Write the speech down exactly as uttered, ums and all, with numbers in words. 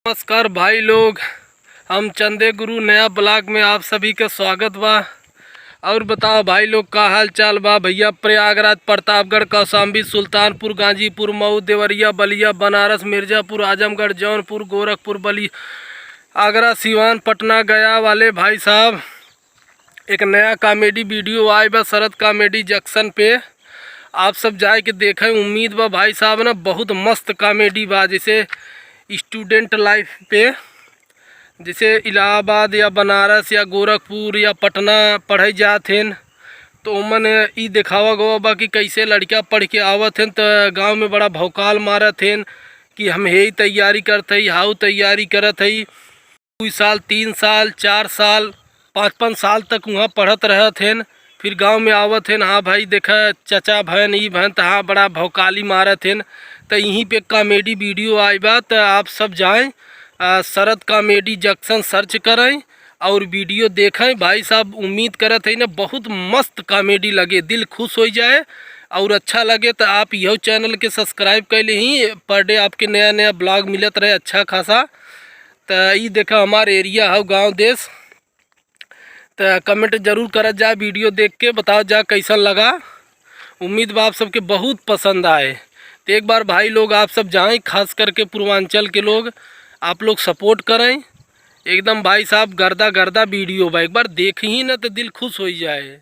नमस्कार भाई लोग, हम चंदे गुरु नया vlog में आप सभी का स्वागत बा। और बताओ भाई लोग, का हाल चाल बा? भैया, प्रयागराज, प्रतापगढ़, कौशाम्बी, सुल्तानपुर, गाजीपुर, मऊ, देवरिया, बलिया, बनारस, मिर्जापुर, आजमगढ़, जौनपुर, गोरखपुर, बलिया, आगरा, सिवान, पटना, गया वाले भाई साहब, एक नया comedy video आए बा शरद Comedy Junction पे, आप सब जाए के देखें। उम्मीद बा भाई साहब ना, बहुत मस्त comedy बा, जैसे student life पे, जैसे इलाहाबाद या बनारस या गोरखपुर या पटना पढ़े जात हैं, तो ओमन ई देखावा गवा बा कि कैसे लड़का पढ़ के आवत हैं तो गाँव में बड़ा भौकाल मारत हैं कि हम हे तैयारी करत हई, हाउ तैयारी करत हई। दुई साल, तीन साल, चार साल, पाँच पाँच साल तक उहाँ पढ़त रहत हैं, फिर गाँव में आवत हैं, हाँ भाई देखा चचा भएन, ई भएन, त हाँ बड़ा भौकाली मारत हैं। त इहीं पे comedy video आइ बा, त आप सब जाएँ, आ, शरद Comedy Junction search करें और video देखें। भाई साहब, उम्मीद करत है ना, बहुत मस्त comedy लगे, दिल खुश होइ जाए और अच्छा लगे। त आप यह channel के subscribe कर लेहीं, per day आपके नया नया vlog मिलत रहे अच्छा खासा। त ई देखा हमार area हौ गाँव देश। त comment जरूर करत जा, video देख के बताओ जा कैसन लगा। उम्मीद बा आप सबके बहुत पसंद आए। तो एक बार भाई लोग आप सब जाएँ, खास करके पूर्वांचल के लोग, आप लोग support करें। एकदम भाई साहब गर्दा गर्दा video बा, एक बार देखिहीं ना तो दिल खुश होइ जाए।